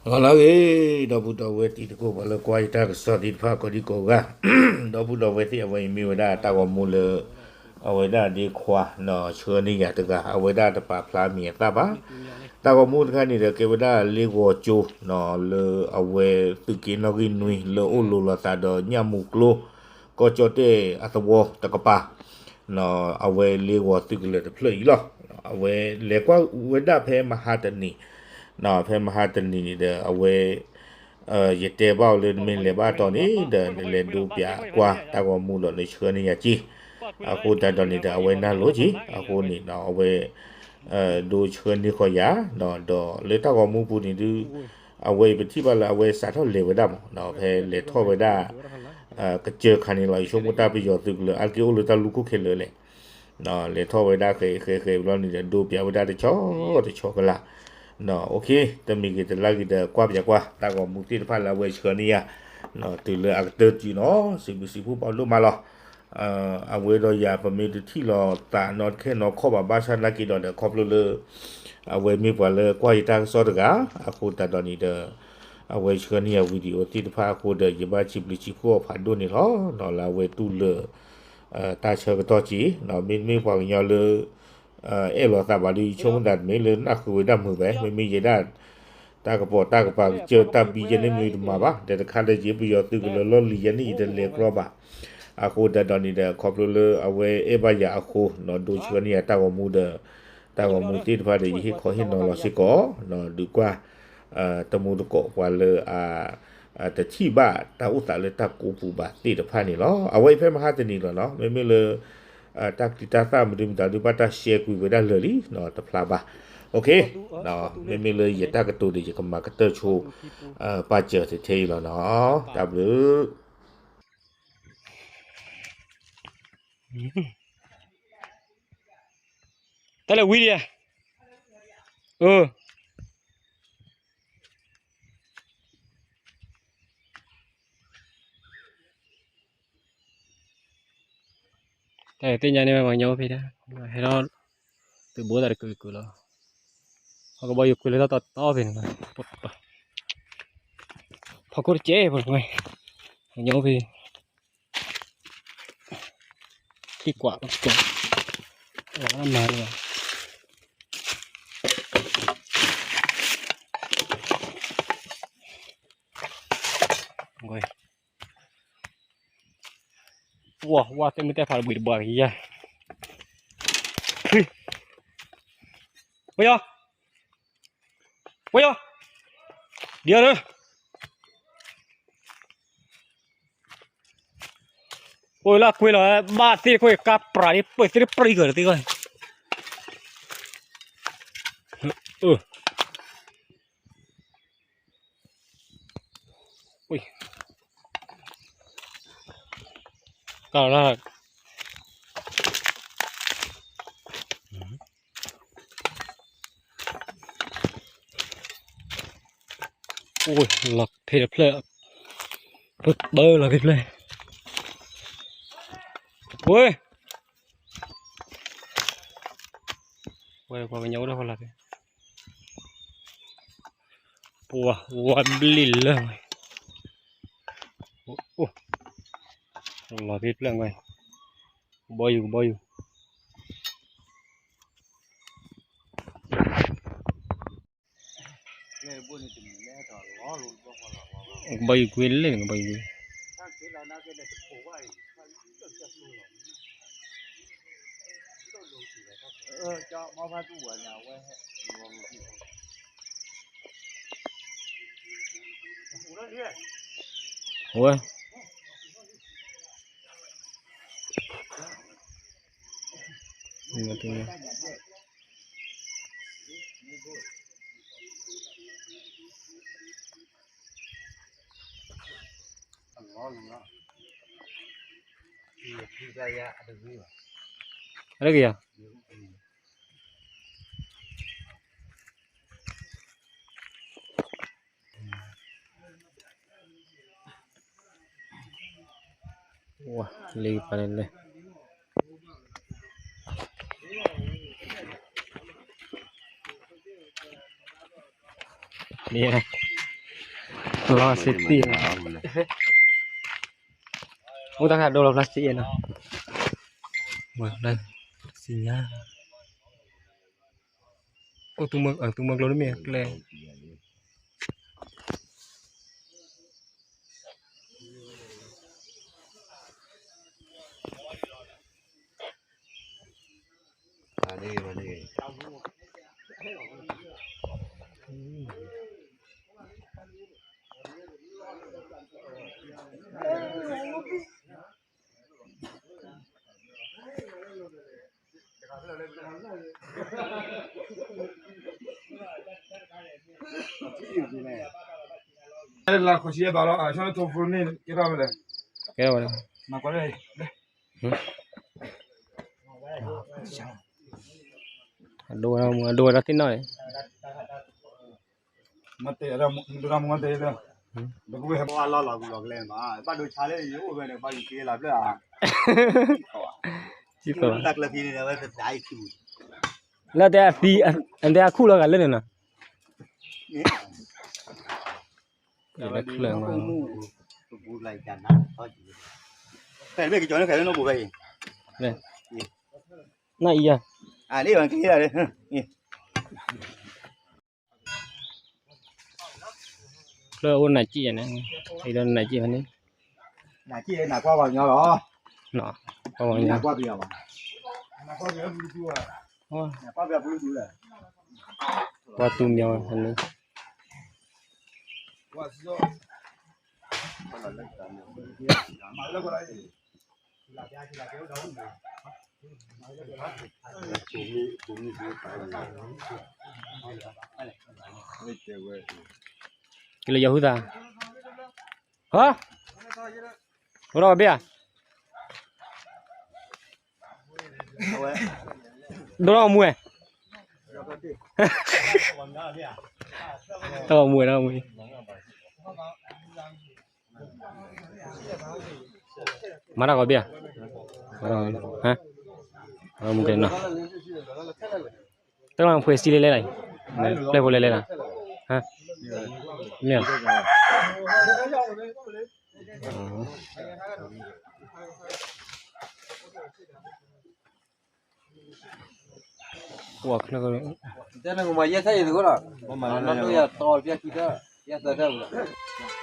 ဂီၤလၢအဂ့ၤ, ဒီပုၢ်ဒီဝဲၢ်တံၤသကိး ပှၤလၢကွၢ်ယတၢ်ကစီၣ်သ့ၣ်တဖၣ်ကိးဒံကိးဂၤ, ဒီပုၢ်ဒီဝဲၢ်သ့ၣ် အဝဲအံၤမ့ၢ်ဝဲဒၣ်တၢ်ဂီၤမူလၢ အဝဲဒၣ်ဒ့ခွါ ဆှၢန့ၢ်ယၤတဂၤ အဝဲဒၣ်တပာ်ဖျါမံၤအသၣ်ဘၣ်. တၢ်ဂီၤမူတခါန့ၣ်ဒီး ကဲဝဲဒၣ်လ့ဂီၤကၠိ လၢအဝဲသုးက့နီၣ်ဂံၢ်နွံ လၢအိၣ်လိၤလိာ်သးဒီးညၣ်မူကျိ ကီၢ်ကၠီၣ်တဲၣ်အသဝီတကပၤ အဝဲလ့ဂီၤသုးကလၢၤတဖျၢၣ်အံၤလီၤ. အဝဲလဲၤကွၢ်ဝဲဒၣ်ဖဲမဟါတနံၤ, ဖဲမဟါတနံၤန့ၣ်ဒီး အဝဲ ယတဲဘၣ်အီၤလၢနမ့ၢ်လဲၤဘၣ်တီၤန့ၣ်ဒီး နလဲၤဒိပၠးကွၢ်တၢ်ဂီၤမူဒီးနဆှၢန့ၢ်ယၤက့ၤ. အဃိသတးဒီးန့ၣ်ဒီး အဝဲနၢ်လိၤက့ၤ, အဃိန့ၣ် အဝဲ ဒိဆှၢန့ၢ်ဃီၤယၤ, ဒီးလၢတၢ်ဂီၤမူပူၤန့ၣ်ဒုး အဝဲအံၤပထံၣ်ဘၣ်လၢအဝဲစးထီၣ်လဲၤဝဲဒၣ်မး, ဖဲလဲၤထီၣ်ဝဲဒၣ် ကစၢၢ်ခါန့ၣ်လီၤ. ယဆိကမိၣ်တၢ်ပယီၤသုးကလၢၤ အါတက့ၢ်အိၣ်လၢတၢ်လူၢ်ခိၣ်ခဲလၢာ်လဲၣ်, လဲၤထီၣ်ဝဲဒၣ်ဃဲဃဲဃဲဘျီန့ၣ်ဒီး ဒိပၠးဝဲဒၣ်တဆီတဆီကလာ်, အိၣ်ခ့ တမံၤဂ့ၤတလါဂ့ၤဒီး ကွၢ်ပၠးကွၢ် တၢ်ဂီၤမူသ့ၣ်တဖၣ်လၢအဝဲဆှၢန့ၢ်ယၤ တုၤလၢအကတၢၢ်တုၤနီၤ စံးဘျုးစံးဖှိၣ်ပာ်ဒိၣ်မးလီၤ. အဝဲဒီးယၤ ပမ့ၢ်တထံၣ်လီၤသးနီတခဲနီခီၣ်ဘၣ် ဘၣ်ဆၣ်နာ်က့ဒီး ခီဖျိလၢ အဝဲမ့ၢ်ပှၤလၢကွၢ်ယတၢ်ကစီၣ်တဂၤ အဃိသတးဒီးန့ၣ်ဒီး အဝဲဆှၢန့ၢ်ယၤ video သ့ၣ်တဖၣ်အဃိဒီး ယဘၣ်စံးဘျုးစံးဖှိၣ်အီၤဖးဒိၣ်န့ၣ်လီၤ. လၢအဝဲတူၢ်လၢ တၢ်ဆၢကတီၢ်က့ၤ မ့တမ့ၢ်ပှၤကညီလၢ အဲၣ်လီၤသးဘၣ်ဒီး ယဆိကမိၣ်သးတမ့ၢ်လၢနၢ်ဃုာ်ဝဲဒၣ်မုာ်ဘၣ်, မ့မ့ၢ်ယဲဒၣ် တၢ်ကပိာ်တၢ်ကပၤကစၢၢ်တၢ်ဘံယဲန့ၣ်မ့ၢ်တမၤဘၣ်, ဒီးတခါဒီးယပယီၤသုးကလၢၤလီၢ်လံၤယဲန့ၣ် ယတလဲၤကြီဘၣ်. အဃိသတးဒီးန့ၣ်ဒီး ခီဖျိလၢအဝဲအဲၣ်ဘၣ်ယၤအဃိ ဒိဆှၢန့ၢ်ယၤတၢ်ဂီၤမူဒီး တၢ်ဂီၤမူသ့ၣ်တဖၣ်ဒီး ယဟ့ၣ်ခီဟ့ၣ်နီၤလီၤစ့ၢ်ကီး ဒုးကွၢ် တမူတကိးပှၤလၢအ တထံၣ်ဘၣ်တၢ်အိၣ်သးလၢတၢ်ကိးပူၤဘၣ်သ့ၣ်တဖၣ်န့ၣ်လီၤ. အဝဲအံၤဖဲမဟါတနံၤလီၤနီၤ, မ့မ့ၢ်လၢ တၢ်ကံၢ်တၢ်သၣ်မနုၤမတၤဒုး ဘၣ်တၢ်ရှဲကွံာ်ဝဲဒၣ်လၢာ်လံ တဖျါဘၣ်. မ့မ့ၢ်လၢယတၢ်ကတိၤဒီး ယကမၤကတၢၢ်ဆိ ပာ်စၢၤထဲထဲအံၤလီၤနီၤ. တၢ်ဘျုး တၢ်လဲၤဝံၤဒံးဧါ, အၢ, တၢ်သ့ၣ်ညါန့ၣ် ပှၤကညီအိၣ်ဖဲဒၣ် ဟဲထီၣ် သုးဘိသးတကုာ်တကုာ်လီၤ. ဟီၣ်ကဘီယူၤကွံာ်လၢတၢ်တီတီဖဲန့ၣ်, ဖီခိၣ်တကဲးဖိဝဲ, ပှၤကညီအိၣ်ဖဲ ခံကွၢ်, မၤ, ဝါ, ဝါသ့ၣ်မ့ၢ်တဲဖးတဘှံးတဘှါကယၤ, ဝဲယီၤ, ဝဲယီၤ, ဒ်အံၤ အိၣ်လၢကွ့လီၤ, ဘၣ်သ့ၣ်တခိၣ် ကါပြးဒ်ပၢၢ်သ့ၣ်တပြံကၢၢ်သ့ၣ်ဂီၢ်, အၢ, ကၢ်လီၤ, အိၣ်လီၤဖဲတဖျၢၣ်, ပၢလီၤဖဲတဖျၢၣ်, ဝဲ, ဝဲပှၤကညီအိၣ်ဒီးဖီလာ်ဖဲ, ပှၤဝါဘျ့လၢဝဲ, လီၤဖဲတဖျၢၣ်ဝဲ, ကဘီယူၤ ကဘီယူၤ ကဘီယူၤကွံာ်လဲၣ် ကဘီယူၤကွံာ်, ဝဲ, အဂ့ၢ်ယၤ, ဝါ, လ့ပာ်န့ၣ်လဲၣ်, လ့, လီၤစ့တံၢ်, အိၣ်တၢ်ခါဒိလီၤဖျါစ့နီၤ, ဝဲဖျါစ့ညါ, အိၣ်သူမွဲကျိတမ့ၢ်ကျဲ လၢခီၣ်ဆံယဲၢ်ဘးလီၤ, အဆၢထိၣ်ဖိန့ၣ် ကဲထီၣ်ဝဲလဲၣ်, ကဲထီၣ်ဝဲလဲၣ်, အဒိဝဲဒၣ်မူ အဒိဝဲဒၣ်သ့ၣ်နီၣ်န့ၣ် မ့ၢ်တဲအဒိဝဲဒၣ်သ့ၣ်နီၣ်န့ၣ်, ဘၣ်ဒိဆါလၢယအိၣ်ဝဲန့ၣ် ဘၣ်ယက့လီၤဖျၢၣ်ဧါ, လၢတဲအသံ အတဲအခူၣ်လီၤဂာ်လၢန့ၣ်နီၤ, ဖဲမ့ၢ်ကကၠီၤန့ၣ် ခဲလၢာ်နီၢ်ဘိဖဲအံၤ, နီၢ်အံၤယၤ, အလၢအံၤ ဖျၢၣ်အိၣ်နၤစံၣ်ယၤန့ၣ်, အံၤဒီးနၤစံၣ်ဖဲန့ၣ်, နၤစံၣ်နၤကွၢ်ပှၤကညီလီၤ, ကွၢ်ပှၤကညီ, ကွၢ်သူမညီဖဲန့ၣ် ကလၢယဟူသး, ဟါ, ဒိၣ်ထီၣ်ဘ့ၣ်ဧါ, ဒိၣ်ထီၣ်မူဝဲ, ထီၣ်မူဝဲ ထီၣ်မူဝဲ မၤတၢ်ကီဘ့ၣ်ဧါ, မၤတၢ်ကီဘ့ၣ်, ဟါ, မူကဲနီၤ, တၢ်လီၤဖှဲးစံလဲလဲလီၤ, ပျဲၢ်ဖိလဲလဲလီၤ, ဟါ, မ့ၢ်ဧါ, ပှၤချၢ, တဲနကမၤယဲၢ်ဆၢယသကိးလီၤ, မၤလၢယၤတီပျဲၢ်ခံတၢၢ်, ပျဲၢ်သၢတၢၢ်လီၤ.